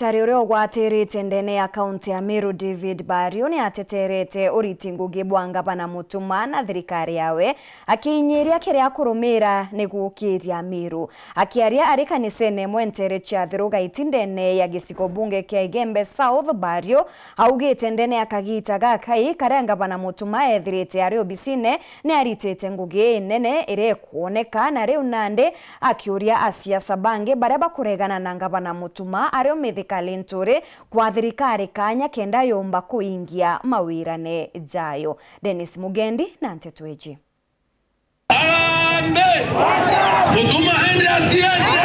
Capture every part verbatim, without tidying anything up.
Ndagitari uria ugwatirite ndene ya kaunti ya Meru, David Bario, ni ateterete uriti ngugi bwa ngavana Mutuma na thirikari yawe, akiinyiria kiria akurumira ni gukiria Meru. Akiaria ari kanisene imwe nteere cia Thiru Gaiti ndene ya gicigo bunge kia Igembe South, Bario augite ndene ya kagita gakai karia ngavana Mutuma ethirite ari obisine, ni aritite ngugi inene iria ikwoneka, na riu nandi akiuria asiasa bangi baria bakuregana na ngavana Mutuma ari o Mithika Linturi kwa thirikari kanya kenda yumba kuingia mawirane jayo. Dennis Mugendi na nteto iji. Arambe! Mutuma aende asiende!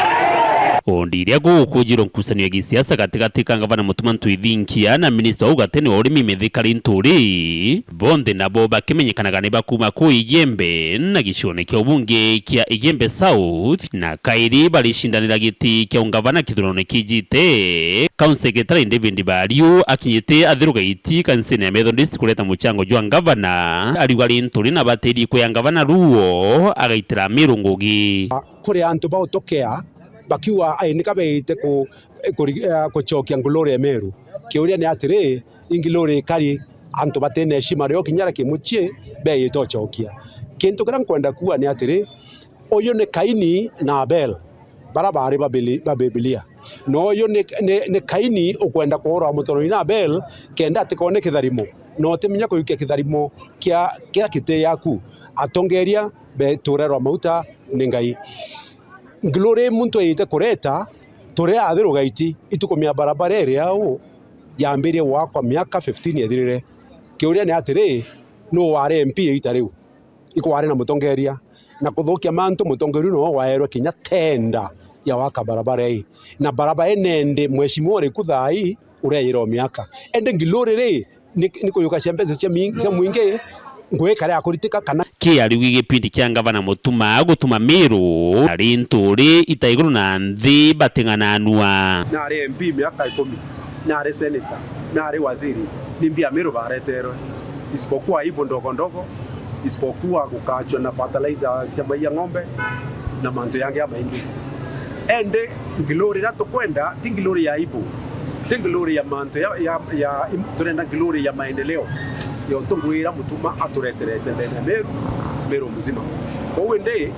O ndi iria gukujirwo nkucanio ya gisiasa gatigati ka ngavana Mutuma Ntwithinkia na minista wa ugatene wa urimi Mithika Linturi, bonthe nabo bakimenyekanaga ni bakuuma kuu Igembe na gicione kia ubunge kia Igembe South, na kairi baricindanira giti kia ungavana kithurano kijite. County Secretary David Bario akinyite Athiru Gaiti kanisene ya Methodist kureta muchango jwa ngavana, ariuga Linturi na batiri kwea ngavana ruo agaitira Meru ngugi. Kuri antu bautokea bakiuga ai nika beite ku, ku, eh, kucokia Glory Meru. Kiuria ni atiri, i Glory ikari antu batina heshima rio kinya ra kimucii beite ucokia. Kintu kiria nkwenda kuuga ni atiri, uyu ni Kaini na Abel, bara baari ba Bili-, ba Bibilia. Na uyu ni, ni, ni Kaini ukwenda kuurwa mutoroni na Abel, kenda atikone kitharimo. Na utiminya kujukia kitharimo kia kiria kiti yaku. Atongeria beturerwa mauta ni Ngai. Glory muntu aite kureta, turi Athiru Gaiti, ituku mia barabara iria u yambirie gwakwa miaka fifteen ithirire. Kiuria ni atiri, nuu wari M P iita riu? Ikwari na mutongeria. Na kuthukia mantu, mutongeria uyu niwe waerwe kinya tenda ya waka barabara ii. Na barabara ii nendi mheshimiwa uriku thaa ii ureyira o miaka. Ende Glory ri, ni, ni kuyuka cia mbeca cia mi-, cia mwingi, ngwikara ya kuritika kana. Ki ariugi gipindi kia ngavana Mutuma gutuma Meru na Linturi ita iguru na nthi bating'ananua. Nari M P miaka ikumi, nari senator, nari waziri, ni mbia Meru bareterwe? Isipokuwa aibu ndogo ndogo, isipokuwa gukachwa na fertilizer cia mai ya ng'ombe na mantu yangi jamaingi. Ende Glory iria tukwenda ti Glory ya aibu, ti Glory ya mantu ya, ya, ya, turenda Glory ya maendeleo. Yontu ngwira Mutuma atureterete ndene ya Meru, Meru mzima. Kwou indi,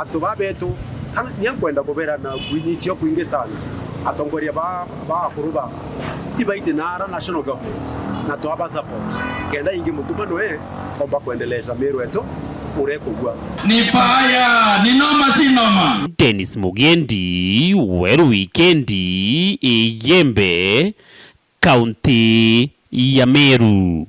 antu ba betu, kana nia nkwenda kubera na kwinyichia kwingi sana, atongoria ba, ba akuru ba, ibaite na ara national governments, na twaba support, kenda ingi Mutuma nwe omba kwendelesha Meru etu uria ikugua. Ni fire, ni noma, si noma. Dennis Mugendi, Weru Wikendi, Igembe, kaunti ya Meru.